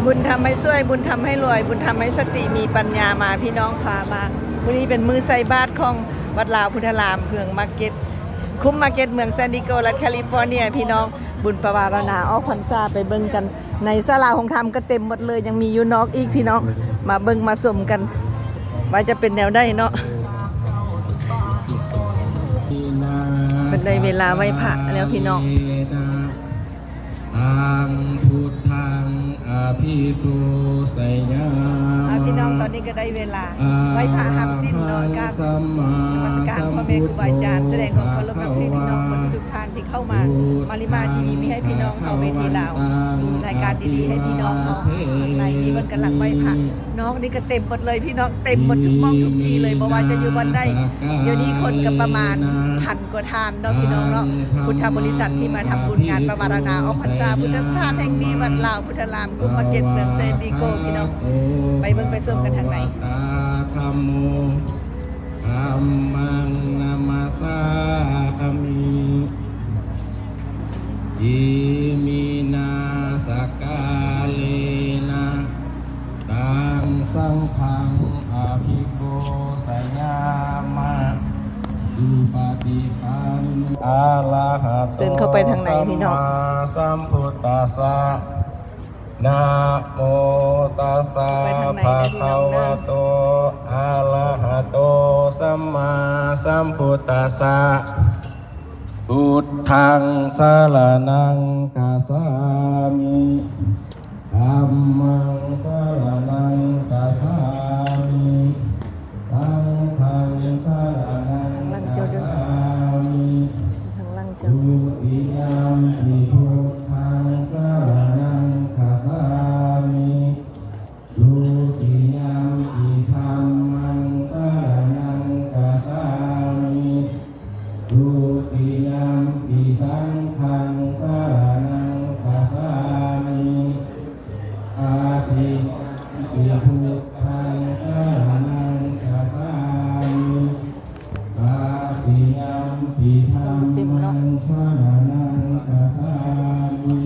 ບຸນທຳໃຫ້ຊ່ວຍ ບຸນທຳໃຫ້ລວຍ ບຸນທຳໃຫ້ສະຕິມີປັນຍາມາ ພີ່ນ້ອງພາມາ. ມື້ນີ້ເປັນມື້ໃສ່ບາດຂອງວັດລາວພຸດທະລາມ ເມືອງມາເກັດ ຄຸ້ມມາເກັດ ເມືອງແຊນດີໂກ ລັດແຄລິຟໍເນຍ ພີ່ນ້ອງ. ບຸນປະວາລະນາອອກພັນສາ ໄປເບິ່ງກັນ ໃນສາລາໂຮງທຳກໍເຕັມໝົດເລີຍ ຍັງມີຢູ່ນອກອີກ ພີ່ນ້ອງ ມາເບິ່ງມາຊົມກັນ ວ່າຈະເປັນແນວໃດເນາະ. ເພິ່ນໄດ້ເວລາໄຫວ້ພະແລ້ວ ພີ່ນ້ອງ. ຕັງ ພຸດທັງ ອະພິປູຊະຍາມະ ອ່າ ພີ່ນ້ອງ ຕອນນີ້ກໍໄດ້ເວລາໄຫວ້ພະຮັບສິນເນາະ ກາບນະມັດສະການພໍ່ແມ່ຄູບາອາຈານ ສະແດງຄວາມເຄົາລົບນັບຖືພີ່ນ້ອງໝົດທຸກໆທ່ານທີ່ເຂົ້າມາ ມາລິມາທີວີ ມີໃຫ້ພີ່ນ້ອງເຮົາເວທີລາວ ມີລາຍການດີໆໃຫ້ພີ່ນ້ອງເຮົາ. ຂ້າງໃນນີ້ເພິ່ນກຳລັງໄຫວ້ພະ ນອກນີ້ກໍເຕັມໝົດເລີຍ ພີ່ນ້ອງ ເຕັມໝົດທຸກໝ່ອງທຸກທີ່ເລີຍ ບໍ່ວ່າຈະຢູ່ບ່ອນໃດ. ດຽວນີ້ຄົນກໍປະມານພັນ ກວ່າທ່ານເນາະ ພີ່ນ້ອງເນາະ. ພຸດທະບໍລິສັດທີ່ມາທຳບຸນງານປະວາລະນາອອກພັນສາພຸດທະສະຖານແຫ່ງນີ້ ວັດລາວພຸດທະລາມ ຄຸ້ມມາເກັດ ເມືອງແຊນດີໂກ ພີ່ນ້ອງ. ໄປເບິ່ງໄປຊົມກັນທາງໃນ. ທຳໂມ ທຳມັງ ນະມັດສາມິ ອິມິນາ ສະກາເລນະ ຕັງ ສັງຄັງ ອະພິປູຊະຍາມະ ສຸປະຕິປັນ ອະລະຫະໂຕ ເຊີນເຂົ້າໄປທາງໃນ ພີ່ນ້ອງ ສຳມາສຳພຸດທັດສະ ນະໂມຕັດສະ ພະຄະວະໂຕ ອະລະຫະໂຕ ສຳມາສຳພຸດທັດສະ ພຸດທັງ ສະລະນັງ ກັດສາມິ ທຳມັງ ສະລະນັງ ກັດສາມິ ສັງຄັງ ສະລະນັງ ກັດສາມິ ທຸຕິຍຳປິ ພຸດທັງ ສະລະນັງ ກັດສາມິ ທຸຕິຍຳປິ ທຳມັງ ສະລະນັງ ກັດສາມິ ທຸຕິຍຳປິ ສັງຄັງ ສະລະນັງ ກັດສາມິ ຕະຕິຍຳປິ ພຸດທັງ ສະລະນັງ ກັດສາມິ ຕະຕິຍຳປິ ທຳມັງ ສະລະນັງ ກັດສາມິ